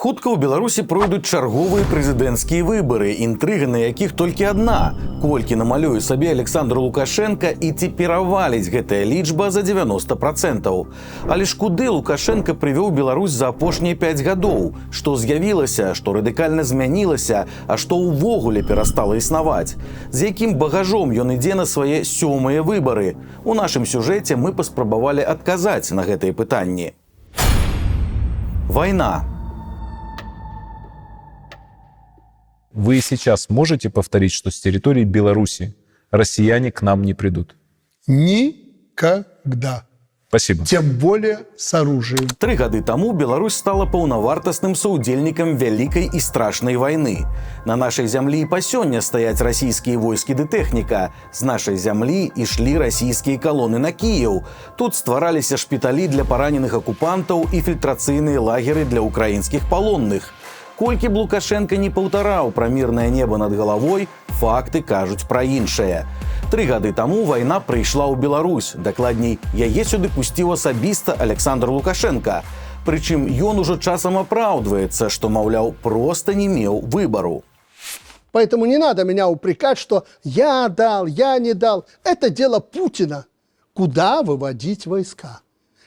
Хутка ў Беларусі пройдуць чарговыя прэзідэнцкія выбары, інтрыга на якіх толькі адна. Колькі намалюе сабе Александр Лукашэнка і ці пераваліць гэтая лічба за 90%. Але ж куды Лукашэнка прывёў Беларусь за апошнія 5 гадоў? Што з'явілася, што радыкальна змянілася, а што ўвогуле перастала існаваць? З якім багажом ён ідзе на свае сёмыя выбары? У нашым сюжэце мы паспрабавалі адказаць на гэтыя пытанні. Вайна. Вы сейчас можете повторить, что с территории Беларуси россияне к нам не придут? Никогда. Спасибо. Тем более с оружием. 3 гады таму Беларусь стала паўнавартасным саўдзельнікам вялікай і страшнай вайны. На нашай зямлі і па сёння стаяць расійскія войскі ды тэхніка. З нашай зямлі ішлі расійскія калоны на Кіеў. Тут ствараліся шпіталі для параненых акупантаў і фільтрацыйныя лагеры для ўкраінскіх палонных. Колькі б Лукашэнка не паўтараў пра мірнае неба над галавой, факты кажуць пра іншае. 3 гады таму вайна прыйшла ў Беларусь. Дакладней, яе сюды пусціў асабіста Александр Лукашэнка. Прычым ён ужо часам апраўдваецца, што, маўляў, проста не меў выбару. Поэтому не надо меня упрекать, что я дал, я не дал. Это дело Путина. Куда выводить войска?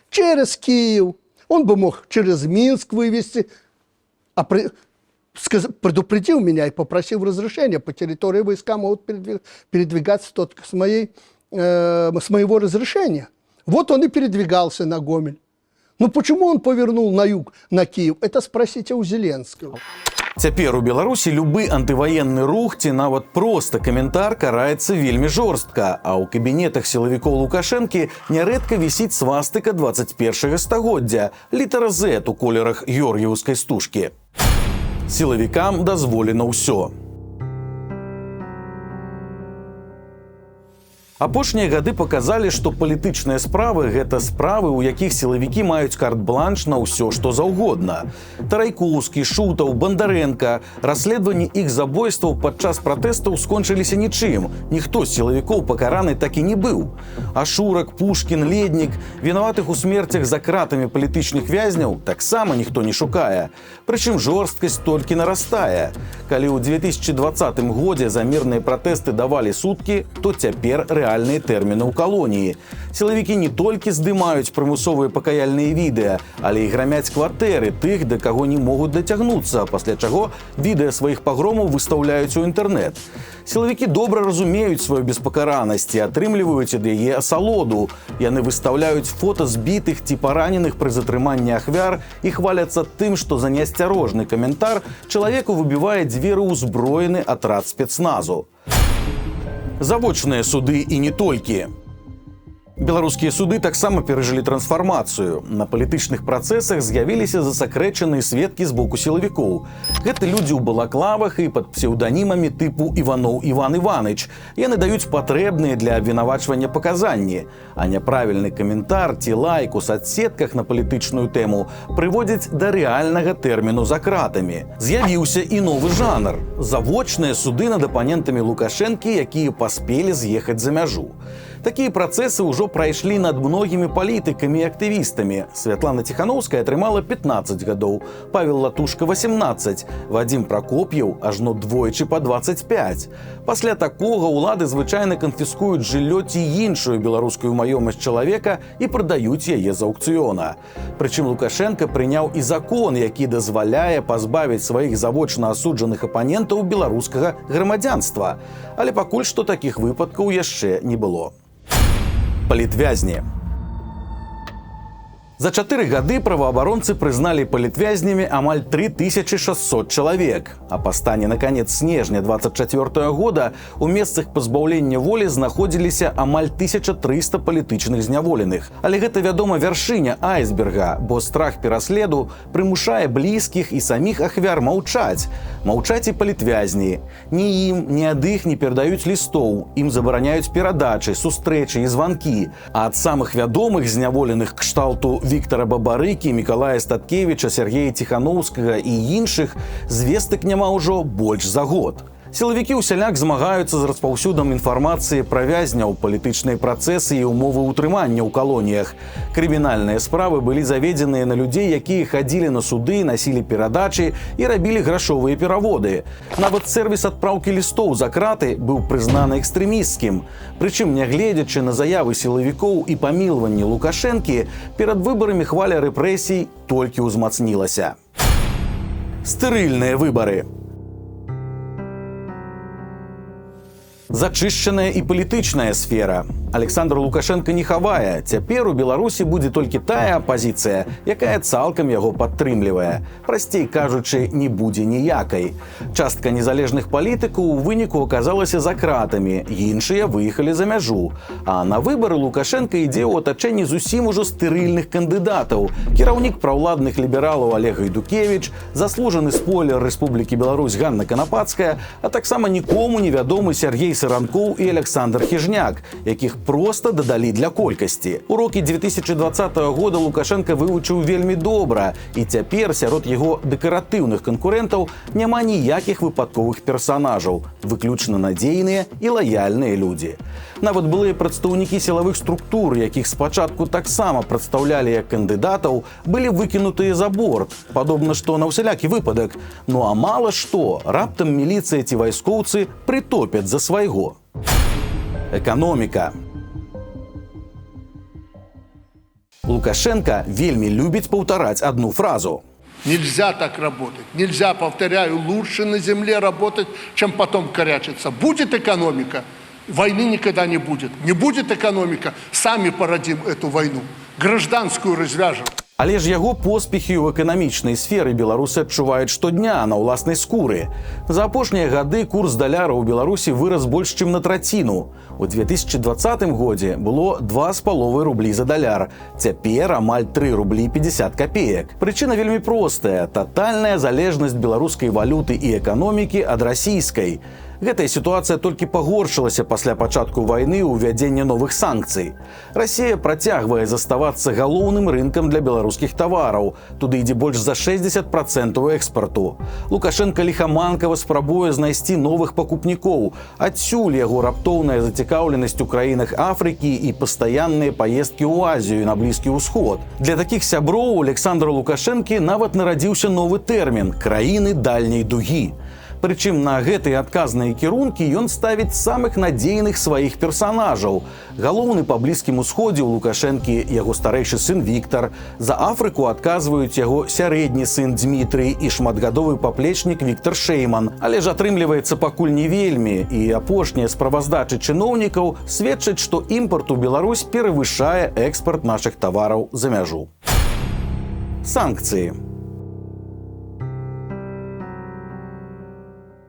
Через Киев. Он бы мог через Минск вывести. А предупредил меня и попросил разрешения. По территории войска могут передвигаться только с моего разрешения. Вот он и передвигался на Гомель. Ну почему он повернул на юг, на Киев? Это спросите у Зеленского. Цяпер у Беларусі любы антываенны рух ці нават проста каментар караецца вельмі жорстка, а ў кабінетах сілавікоў Лукашэнкі нярэдка вісіць свастыка 21 стагоддзя, літара Z у колерах георгіеўскай стужкі. Сілавікам дазволена ўсё. Апошнія гады паказалі, што палітычныя справы — гэта справы, у якіх сілавікі маюць карт-бланш на ўсё, што заўгодна. Тарайкоўскі, Шутаў, Бандарэнка, расследаванні іх забойстваў падчас пратэстаў скончыліся нічым. Ніхто з сілавікоў пакараны так і не быў. Ашурак, Пушкін, Леднік, вінаватых у смерцях за кратамі палітычных вязняў таксама ніхто не шукае. Прычым жорсткасць толькі нарастае. Калі ў 2020 годзе за мірныя пратэсты давалі суткі, то цяпер рэальныя тэрміны ў калоніі. Сілавікі не толькі здымаюць прымусовыя пакаяльныя відэа, але і грамяць кватэры тых, да каго не могуць дацягнуцца, пасля чаго відэа сваіх пагромаў выстаўляюць у інтэрнэт. Сілавікі добра разумеюць сваю беспакаранасць і атрымліваюць ад яе асалоду. Яны выстаўляюць фота збітых ці параненых пры затрыманні ахвяр і хваляцца тым, што за неасцярожны каментар чалавеку выбівае дзверы ўзброены атрад спецназу. Завочныя суды і не толькі. Беларускія суды таксама перажылі трансфармацыю. На палітычных працэсах з'явіліся засакрэчаныя сведкі з боку сілавікоў. Гэта людзі ў балаклавах і пад псеўданімамі тыпу Іваноў Іван Іваныч. Яны даюць патрэбныя для абвінавачвання паказанні. А няправільны каментар ці лайк у сацсетках на палітычную тэму прыводзіць да рэальнага тэрміну за кратамі. З'явіўся і новы жанр — завочныя суды над апанентамі Лукашэнкі, якія паспелі з'ехаць за мяжу. Такія працэсы ўжо прайшлі над многімі палітыкамі і актывістамі. Святлана Ціханоўская атрымала 15 гадоў, Павел Латушка — 18, Вадзім Пракоп'еў ажно двойчы па 25. Пасля такога ўлады звычайна канфіскуюць жыллё ці іншую беларускую маёмасць чалавека і прадаюць яе з аўкцыёна. Прычым Лукашэнка прыняў і закон, які дазваляе пазбавіць сваіх завочна асуджаных апанентаў беларускага грамадзянства. Але пакуль што такіх выпадкаў яшчэ не было. Палітвязні. За 4 гады праваабаронцы прызналі палітвязнямі амаль 3600 чалавек. А па стане на канец снежня 24 года у месцах пазбаўлення волі знаходзіліся амаль 1300 палітычных зняволеных. Але гэта, вядома, вяршыня айсберга, бо страх пераследу прымушае блізкіх і саміх ахвяр маўчаць. Маўчаць і палітвязні. Ні ім, ні ад іх не перадаюць лістоў, ім забараняюць перадачы, сустрэчы і званкі. А ад самых вядомых зняволеных кшталту Віктара Бабарыкі, Мікалая Статкевіча, Сяргея Ціханоўскага і іншых звестак няма ўжо больш за год. Сілавікі ўсяляк змагаюцца з распаўсюдам інфармацыі пра вязняў, палітычныя працэсы і ўмовы ўтрымання ў калоніях. Крымінальныя справы былі заведзеныя на людзей, якія хадзілі на суды, насілі перадачы і рабілі грашовыя пераводы. Нават сэрвіс адпраўкі лістоў за краты быў прызнаны экстрэмісцкім. Прычым, нягледзячы на заявы сілавікоў і памілаванні Лукашэнкі, перад выбарамі хваля рэпрэсій толькі ўзмацнілася. Стэрыльныя выбары. Зачышчаная і палітычная сфера. Александр Лукашенко не хавае. Цяпер у Беларусі будзе толькі тая апазіцыя, якая цалкам яго падтрымлівае. Прасцей кажучы, не будзе ніякай. Частка незалежных палітыкаў у выніку аказалася за кратамі, іншыя выехалі за мяжу. А на выбары Лукашенко ідзе ў атачэнні зусім ужо стэрыльных кандыдатаў. Кіраўнік праўладных лібералаў Олег Гайдукевич, заслужаны спойлер Рэспублікі Беларусь Ганна Канапацкая, а таксама нікому невядомы Сергей Саранкоў і Александр Хіжняк, якіх проста дадалі для колькасці. Урокі 2020 года Лукашенко вывучыў вельмі добра, і цяпер сярод яго дэкаратыўных канкурэнтаў няма ніякіх выпадковых персанажаў, выключна надзейныя і лаяльныя людзі. Нават былыя прадстаўнікі сілавых структур, якіх спачатку таксама прадстаўлялі як кандыдатаў, былі выкінутыя за борт, падобна што на ўсялякі выпадак. Ну а мала што, раптам міліцыя ці вайскоўцы прытопяць за свайго. Эканоміка. Лукашенко вельмі любіць паўтараць одну фразу. Нельзя так работать. Нельзя, повторяю, лучше на земле работать, чем потом корячиться. Будет экономика, войны никогда не будет. Не будет экономика, сами породим эту войну. Гражданскую развяжем. Але ж яго поспехі ў эканамічнай сферы беларусы адчуваюць штодня на ўласнай скуры. За апошнія гады курс даляра ў Беларусі вырас больш чым на траціну. У 2020 годзе было 2,5 рублі за даляр. Цяпер амаль 3 рублі 50 копеек. Прычына вельмі простая: татальная залежнасць беларускай валюты і эканомікі ад расійскай. Гэтая сітуацыя толькі пагоршылася пасля пачатку вайны і ўвядзення новых санкцый. Расія працягвае заставацца галоўным рынкам для беларускіх тавараў. Туды ідзе больш за 60% экспарту. Лукашенко ліхаманкава спрабуе знайсці новых пакупнікоў. Адсюль яго раптоўная зацікаўленасць у краінах Афрыкі і пастаянныя паездкі ў Азію і на Блізкі ўсход. Для такіх сяброў у Александра Лукашэнкі нават нарадзіўся новы тэрмін краіны дальняй дугі. Прычым на гэтыя адказныя кірункі ён ставіць самых надзейных сваіх персанажаў. Галоўны па Блізкім усходзе ў Лукашэнкі яго старэйшы сын Віктар. За Афрыку адказваюць яго сярэдні сын Дмітрый і шматгадовы паплечнік Віктор Шэйман. Але ж атрымліваецца пакуль не вельмі, і апошнія справаздачы чыноўнікаў сведчаць, што імпарт у Беларусь перавышае экспарт нашых тавараў за мяжу. Санкцыі.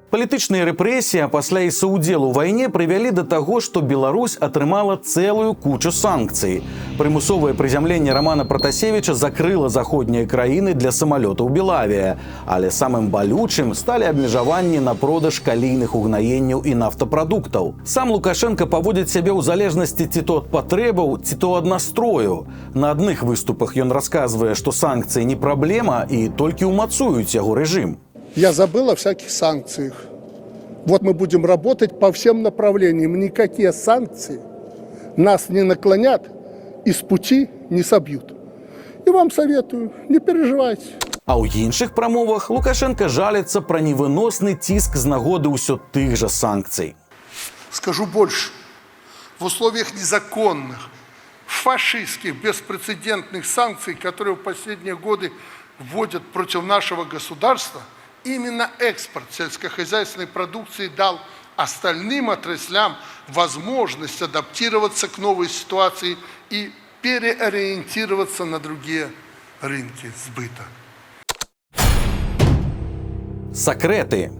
Палітычныя рэпрэсіі, а пасля і саўдзел у вайне прывялі да таго, што Беларусь атрымала цэлую кучу санкцый. Прымусовае прызямленне Рамана Пратасевіча закрыла заходнія краіны для самалётаў Белавія. Але самым балючым сталі абмежаванні на продаж калійных угнаенняў і нафтапрадуктаў. Сам Лукашенко паводзіць сябе ў залежнасці ці то ад патрэбаў, ці то ад настрою. На адных выступах ён расказвае, што санкцыі не праблема і толькі ўмацуюць яго рэжым. Я забыл о всяких санкциях. Вот мы будем работать по всем направлениям. Никакие санкции нас не наклонят и с пути не собьют. И вам советую, не переживайте. А ў іншых прамовах Лукашенко жаліцца пра невыносны ціск з нагоды ўсё тых жа санкцый. Скажу больше. В условиях незаконных, фашистских, беспрецедентных санкций, которые в последние годы вводят против нашего государства, именно экспорт сельскохозяйственной продукции дал остальным отраслям возможность адаптироваться к новой ситуации и переориентироваться на другие рынки сбыта. Сакрэты.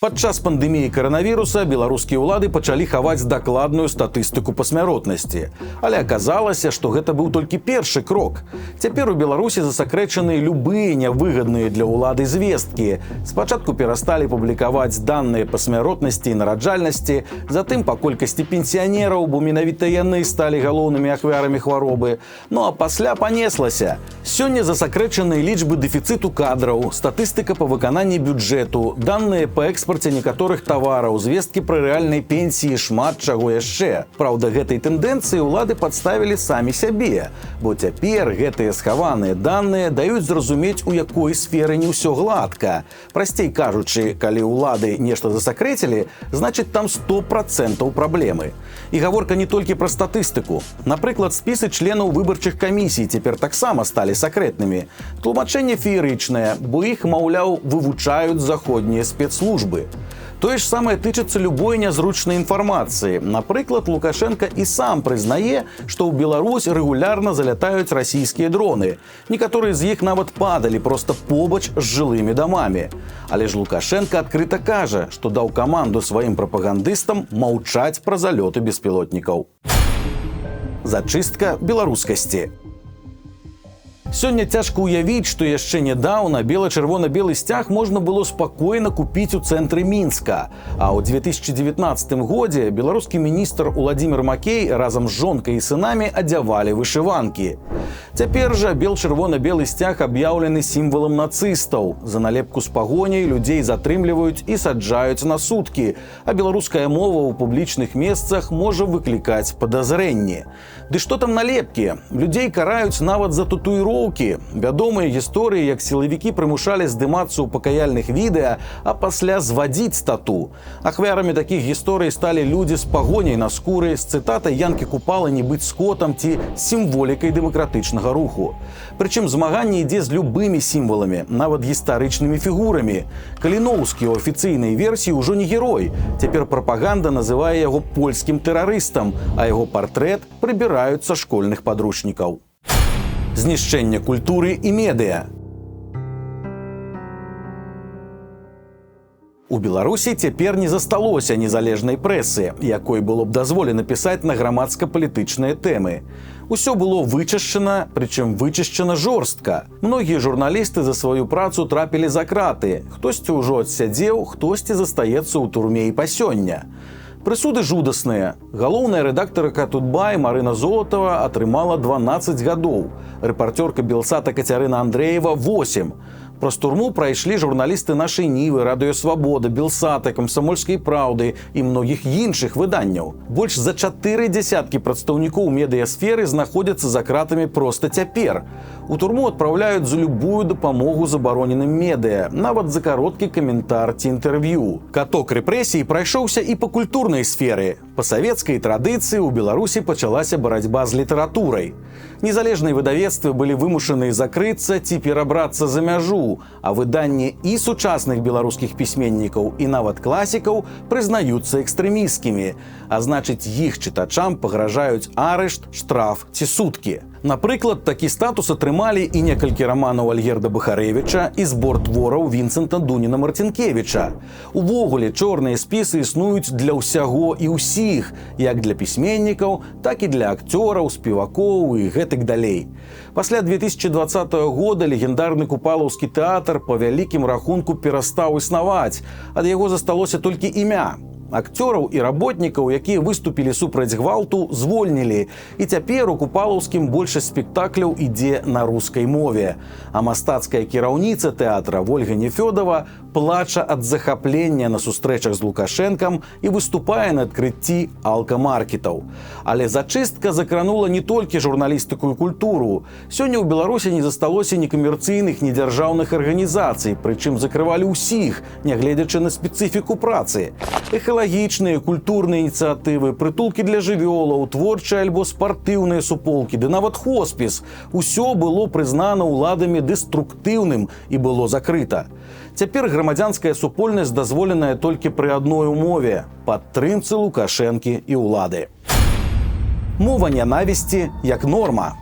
Падчас пандэміі каранавіруса беларускія ўлады пачалі хаваць дакладную статыстыку па смяротнасці. Але аказалася, што гэта быў толькі першы крок. Цяпер у Беларусі засакрэчаныя любыя нявыгадныя для ўлады звесткі. Спачатку перасталі публікаваць даныя па смяротнасці і нараджальнасці, затым па колькасці пенсіянераў, бо менавіта яны сталі галоўнымі ахвярамі хваробы. Ну а пасля панеслася. Сёння засакрэчаныя лічбы дэфіцыту кадраў, статыстыка па выкананні бюджэту, даныя па экспарце некаторых тавараў, звесткі пра рэальнай пенсіі, шмат чаго яшчэ. Праўда, гэтай тэндэнцыі ўлады падставілі самі сябе, бо цяпер гэтыя схаваныя даныя даюць зразумець, у якой сферы не ўсё гладка. Прасцей кажучы, калі ўлады нешта засакрэцілі, значыць, там 100% праблемы. І гаворка не толькі пра статыстыку. Напрыклад, спісы членаў выбарчых камісій цяпер таксама сталі сакрэтнымі. Тлумачэнне феерычнае, бо іх, маўляў, вывучаюць заходнія спецслужбы. Тое ж самае тычыцца любой нязручнай інфармацыі. Напрыклад, Лукашэнка і сам прызнае, што ў Беларусь рэгулярна залятаюць расійскія дроны. Некаторыя з іх нават падалі проста побач з жылымі дамамі. Але ж Лукашэнка адкрыта кажа, што даў каманду сваім прапагандыстам маўчаць пра залёты беспілотнікаў. Зачыстка беларускасці. Сёння цяжка ўявіць, што яшчэ нядаўна бела-чырвона-белы сцяг можна было спакойна купіць у цэнтры Мінска. А ў 2019 годзе беларускі міністр Уладзімир Макей разам з жонкай і сынамі адзявалі вышыванкі. Цяпер жа бел-чырвона-белы сцяг аб'яўлены сімвалам нацыстаў. За налепку з пагоняй людзей затрымліваюць і саджаюць на суткі, а беларуская мова ў публічных месцах можа выклікаць падазрэнні. Ды што там налепкі? Людзей караюць нават за татуіроўкі. Вядомыя гісторыі, як сілавікі прымушалі здымацца ў пакаяльных відэа, а пасля звадзіць тату. Ахвярамі такіх гісторый сталі людзі з пагоняй на скуры, з цытатай Янкі Купалы «Не быць скотам» ці сімволікай дэмакратычнага руху. Прычым змаганне ідзе з любымі сімваламі, нават гістарычнымі фігурамі. Каліноўскі ў афіцыйнай версіі ўжо не герой. Цяпер прапаганда называе яго польскім тэрарыстам, а яго партрэт прыбіраюць са школьных падручнікаў. Знішчэнне культуры і медыа. У Беларусі цяпер не засталося незалежнай прэсы, якой было б дазволена пісаць на грамадска-палітычныя тэмы. Усё было вычышчана, прычым вычышчана жорстка. Многія журналісты за сваю працу трапілі за краты. Хтосьці ўжо адсядзеў, хтосьці застаецца ў турме і па сёння. Прысуды жудасныя. Галоўная рэдактарка Тутбай Марына Золатава атрымала 12 гадоў. Рэпарцёрка Белсата Кацярына Андрэева 8. Праз турму прайшлі журналісты «Нашай Нівы», «Радыё Свабода», Белсата, «Камсамольскай праўды» і многіх іншых выданняў. Больш за 4 дзесяткі прадстаўнікоў медыясферы знаходзяцца за кратамі проста цяпер. У турму адпраўляюць за любую дапамогу забароненым медыа, нават за кароткі каментар ці інтэрв'ю. Каток рэпрэсій прайшоўся і па культурнай сферы. Па савецкай традыцыі ў Беларусі пачалася барацьба з літаратурай. Незалежныя выдавецтвы былі вымушаныя закрыцца ці перабрацца за мяжу, а выданні і сучасных беларускіх пісьменнікаў, і нават класікаў прызнаюцца экстрэмісцкімі, а значыць, іх чытачам пагражаюць арышт, штраф ці суткі. Напрыклад, такі статус атрымалі і некалькі раманаў Альгерда Бахарэвіча, і збор твораў Вінцэнта Дуніна-Марцінкевіча. Увогуле, чорныя спісы існуюць для ўсяго і ўсіх, як для пісьменнікаў, так і для акцёраў, спевакоў і гэтак далей. Пасля 2020 года легендарны купалаўскі тэатр па вялікім рахунку перастаў існаваць. Ад яго засталося толькі імя. Акцёраў і работнікаў, якія выступілі супраць гвалту, звольнілі. І цяпер у купалаўскім большасць спектакляў ідзе на рускай мове. А мастацкая кіраўніца тэатра Вольга Нефёдова плача ад захаплення на сустрэчах з Лукашэнкам і выступае на адкрыцці алкамаркетаў. Але зачыстка закранула не толькі журналістыку і культуру. Сёння ў Беларусі не засталося ні камерцыйных, ні дзяржаўных арганізацый, прычым закрывалі ўсіх, нягледзячы на спецыфіку працы. Экалагічныя, культурныя ініцыятывы, прытулкі для жывёлаў, творчыя альбо спартыўныя суполкі, ды нават хоспіс. Усё было прызнана ўладамі дэструктыўным і было закрыта. Цяпер грамадзянская супольнасць дазволеная толькі пры адной умове – падтрымцы Лукашэнкі і ўлады. Мова нянавісці як норма.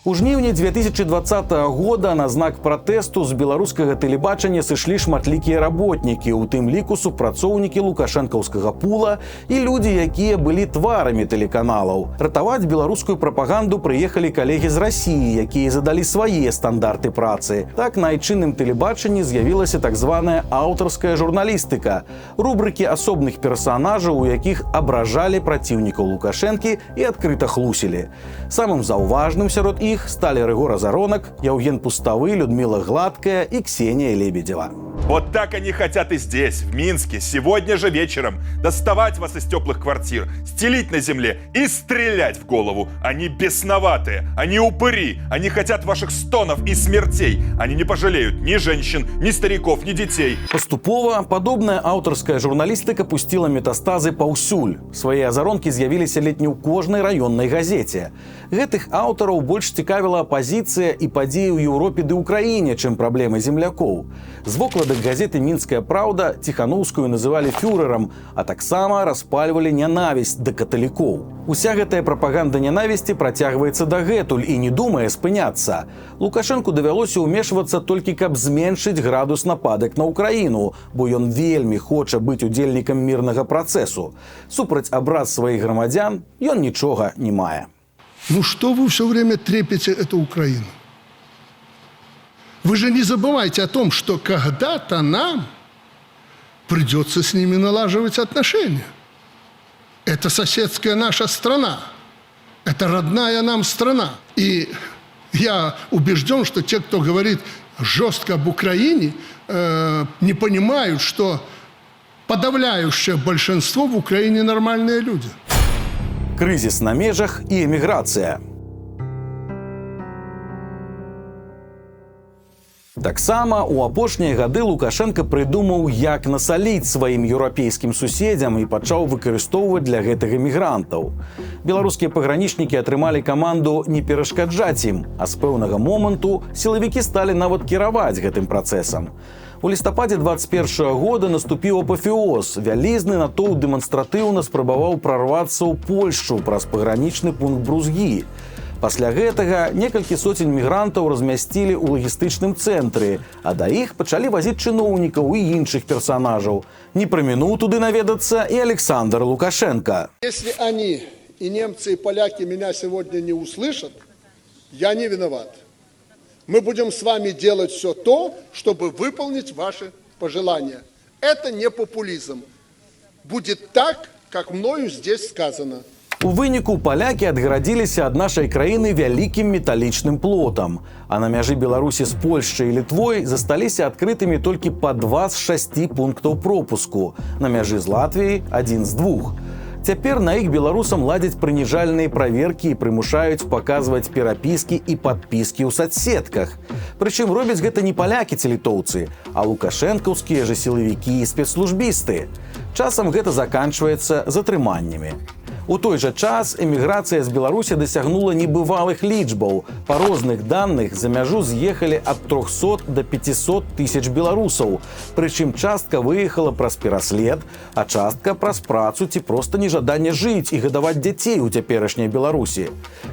У жніўні 2020 года на знак пратэсту з беларускага тэлебачання сышлі шматлікія работнікі, у тым ліку супрацоўнікі лукашэнкаўскага пула і людзі, якія былі тварамі тэлеканалаў. Ратаваць беларускую прапаганду прыехалі калегі з Расіі, якія задалі свае стандарты працы. Так на айчынным тэлебачанні з'явілася так званая аўтарская журналістыка, рубрыкі асобных персанажаў, у якіх абражалі праціўнікаў Лукашэнкі і адкрыта хлусілі. Самым заўважным сярод іх сталі Рыгор Азаронак, Яўген Пуставы, Людмила Гладкая и Ксения Лебедева. Вот так они хотят и здесь, в Минске, сегодня же вечером доставать вас из теплых квартир, стелить на земле и стрелять в голову. Они бесноватые, они упыри, они хотят ваших стонов и смертей. Они не пожалеют ни женщин, ни стариков, ни детей. Паступова падобная аўтарская журналістыка пусціла метастазы паўсюль. Свае азаронкі з'явіліся ледзь не ў кожнай раённай газеце. Гэтых аўтараў больш цікавіла апазіцыя і падзеі ў Еўропе ды Украіне, чым праблемы землякоў. З вокладак газеты «Мінская праўда» Ціханоўскую называлі фюрерам, а таксама распальвалі нянавісць да каталікоў. Уся гэтая прапаганда нянавісці працягваецца дагэтуль і не думае спыняцца. Лукашэнку давялося ўмешвацца толькі, каб зменшыць градус нападак на Украіну, бо ён вельмі хоча быць удзельнікам мірнага працэсу. Супраць абраз сваіх грамадзян ён нічога не мае. Ну что вы все время трепите эту Украину? Вы же не забывайте о том, что когда-то нам придется с ними налаживать отношения. Это соседская наша страна. Это родная нам страна. И я убежден, что те, кто говорит жестко об Украине, не понимают, что подавляющее большинство в Украине нормальные люди. Крызіс на межах і эміграцыя. Таксама у апошнія гады Лукашэнка прыдумаў, як насаліць сваім еўрапейскім суседзям, і пачаў выкарыстоўваць для гэтага мігрантаў. Беларускія пагранічнікі атрымалі каманду не перашкаджаць ім, а з пэўнага моманту сілавікі сталі нават кіраваць гэтым працэсам. У лістападзе 21 года наступіў апафеоз. Вялізны натоўп дэманстратыўна спрабаваў прарвацца ў Польшчу праз пагранічны пункт Брузгі. Пасля гэтага некалькі соцень мігрантаў размясцілі ў лагістычным цэнтры, а да іх пачалі вазіць чыноўнікаў і іншых персанажаў. Не прамінуў туды наведацца і Александр Лукашенко. Если они, и немцы, и поляки, меня сегодня не услышат, я не виноват. Мы будем с вами делать все то, чтобы выполнить ваши пожелания. Это не популизм. Будет так, как мною здесь сказано. У выніку палякі адгарадзіліся ад нашай краіны вялікім металічным плотам. А на мяжы Беларусі з Польшчай і Літвой засталіся адкрытымі толькі па два з шасці пунктаў пропуску. На мяжы з Латвіяй адзін з двух. Цяпер на іх беларусам ладзяць прыніжальныя праверкі і прымушаюць паказваць перапіскі і падпіскі ў сацсетках. Прычым робяць гэта не палякі ці літоўцы, а лукашэнкаўскія жа сілавікі і спецслужбісты. Часам гэта заканчваецца затрыманнямі. У той жа час эміграцыя з Беларусі дасягнула небывалых лічбаў. Па розных данных, за мяжу з'ехалі ад 300 до 500 тысяч беларусаў. Прычым частка выехала праз пераслед, а частка праз працу ці проста нежаданне жыць і гадаваць дзяцей у цяперашняй Беларусі.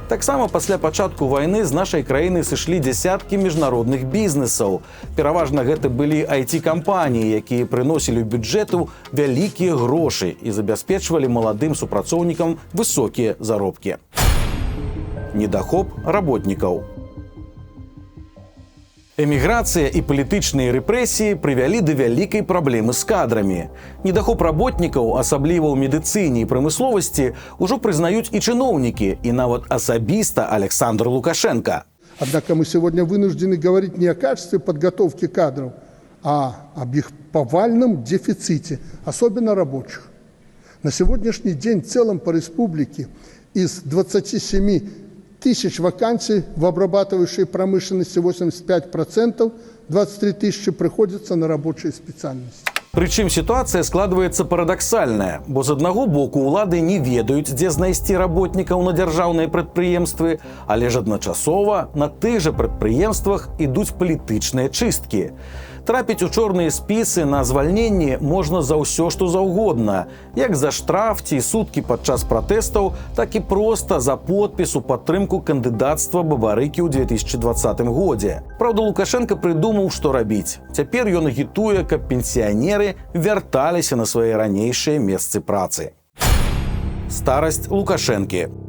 Таксама пасля пачатку вайны з нашай краіны сышлі дзясяткі міжнародных бізнесаў. Пераважна гэта былі IT-кампаніі, якія прыносілі ў бюджэту вялікія грошы і забяспечвалі маладым супрацоўнікам высокія заробкі. Недахоп работнікаў. Эміграцыя і палітычныя рэпрэсіі прывялі да вялікай праблемы з кадрамі. Недахоп работнікаў, асабліва ў медыцыне і прамысловасці, ужо прызнаюць і чыноўнікі, і нават асабіста Александр Лукашенко. Однако мы сегодня вынуждены говорить не о качестве подготовки кадров, а об их повальном дефиците, особенно рабочих. На сегодняшний день в целом по республике из 27 тысяч вакансий в обрабатывающей промышленности 85%, 23 тысячи приходится на рабочие специальности. Прычым сітуацыя складваецца парадаксальная, бо з аднаго боку ўлады не ведаюць, дзе знайсці работнікаў на дзяржаўныя прадпрыемствы, але ж адначасова на тых жа прадпрыемствах ідуць палітычныя чысткі. Трапіць у чорныя спісы на звальненні можна за ўсё, што заўгодна, як за штраф ці суткі падчас пратэстаў, так і проста за подпіс у падтрымку кандыдацтва Бабарыкі ў 2020 годзе. Праўда, Лукашэнка прыдумаў, што рабіць. Цяпер ён агітуе, каб пенсіянеры вярталіся на свае ранейшыя месцы працы. Старасць Лукашэнкі.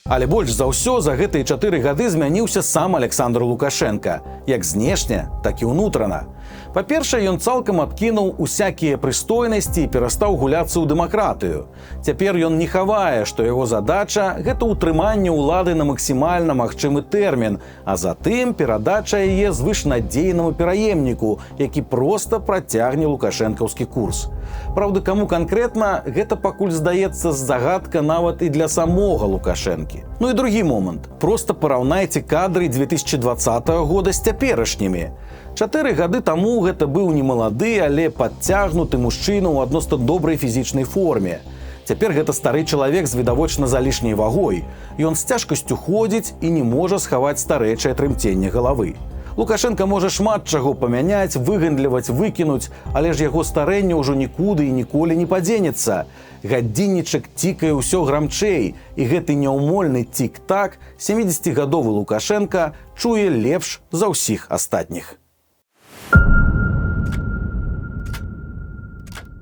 Але больш за ўсё за гэтыя 4 гады змяніўся сам Аляксандр Лукашэнка, як знешне, так і ўнутрана. Па-першае, ён цалкам адкінуў усякія прыстойнасці і перастаў гуляцца ў дэмакратыю. Цяпер ён не хавае, што яго задача — гэта ўтрыманне ўлады на максімальна магчымы тэрмін, а затым перадача яе звышнадзейнаму пераемніку, які проста працягне лукашэнкаўскі курс. Праўда, каму канкрэтна, гэта пакуль, здаецца, загадка нават і для самога Лукашэнкі. Ну і другі момант. Проста параўнайце кадры 2020 года з цяперашнімі. 4 гады таму гэта быў не малады, але падцягнуты мужчына ў адносна добрай фізічнай форме. Цяпер гэта стары чалавек з відавочна залішняй вагой. Ён з цяжкасцю ходзіць і не можа схаваць старэчае трымценне галавы. Лукашэнка можа шмат чаго памяняць, выгандліваць, выкінуць, але ж яго старэнне ўжо нікуды і ніколі не падзенецца. Гадзіннічак цікае ўсё грамчэй, і гэты няўмольны цік-так 70-гадовы Лукашэнка чуе лепш за ўсіх астатніх.